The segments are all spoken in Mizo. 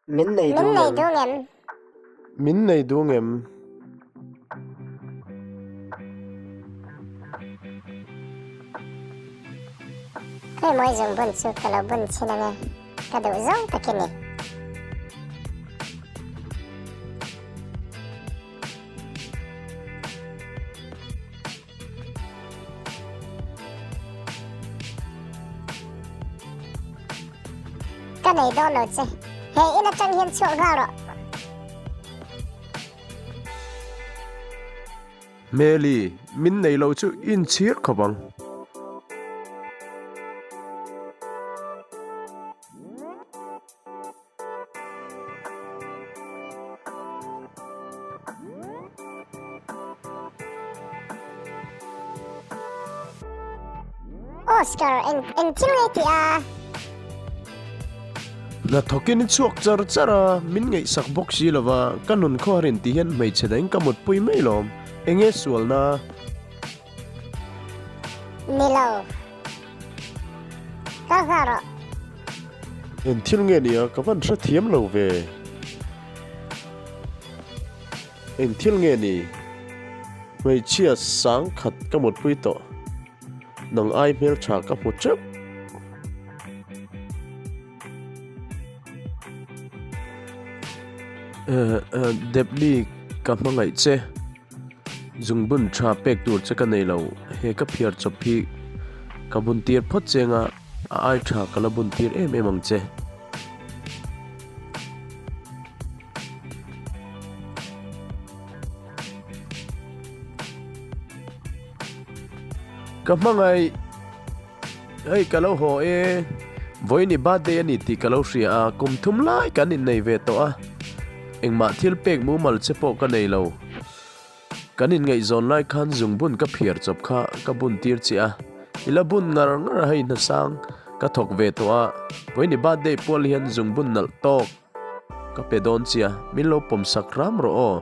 Min nei Min nei duh ngem? Min nei duh ngem? Khawi mawi zung bun chu ka lo bun chhin ange, ka duh zawng tak i ni. Ka nei dawn lo che, he in atang hian chhuak nghal rawh. Hmeli, min nei lo chu inchhir khawp ang. Oscar, eng eng thil nge tih a? Hnathawkin i chhuak char char a, min ngaihsak bawk si lova, ka nun khawharin ti hian hmeichhe dang ka mutpui mai lawm, enge sualna? Ni lo. Ka nghah rawh. Eng thil nge nia ka van hrethiam lo ve. Eng thil nge ni? Hmeichhia sang khat ka mutpui tawh. Nang ai hmeltha ka hmu teuh. Debni ka hmangaih che. Zungbun tha pek tur che ka nei lo. He ka phiar chawp hi ka bun tir phawt che anga a ai tha ka la bun tir em em ang che. Ka hmangaih. Hei ka lo haw e, vawiin i birthday a ni tih ka lo hria a, kum thum lai kan innei ve tawh a, engmah thil pek mumal che pawh ka nei lo. Kan inngaihzawn lai khan zungbun ka phiar chawp kha ka bun tir chiah a, i la bun ngar ngar a hei hnasang ka thawk ve tawh a, vawiin i birthday pual hian zungbun nalh tawk ka pe dawn chiah, min lo pawm sak hram rawh aw.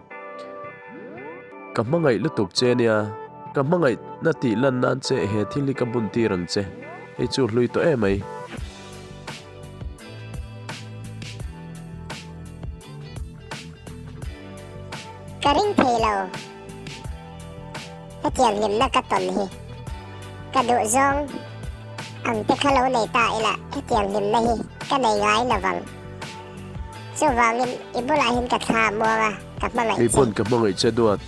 Ka hmangaih lutuk che nia, ka hmangaih na tih lan nan che he thil hi ka bun tir ang che, hei chu hlui tawh em mai. Ka ring thei lo, hetiang hlimna ka tawn hi ka duh zawng ang te kha lo nei ta ila hetiang hlimna hi ka nei ngai lovang. Chuvangin i bulah hian ka thla muang a, ka hmangaih che. Kei pawn ka hmangaih che duat.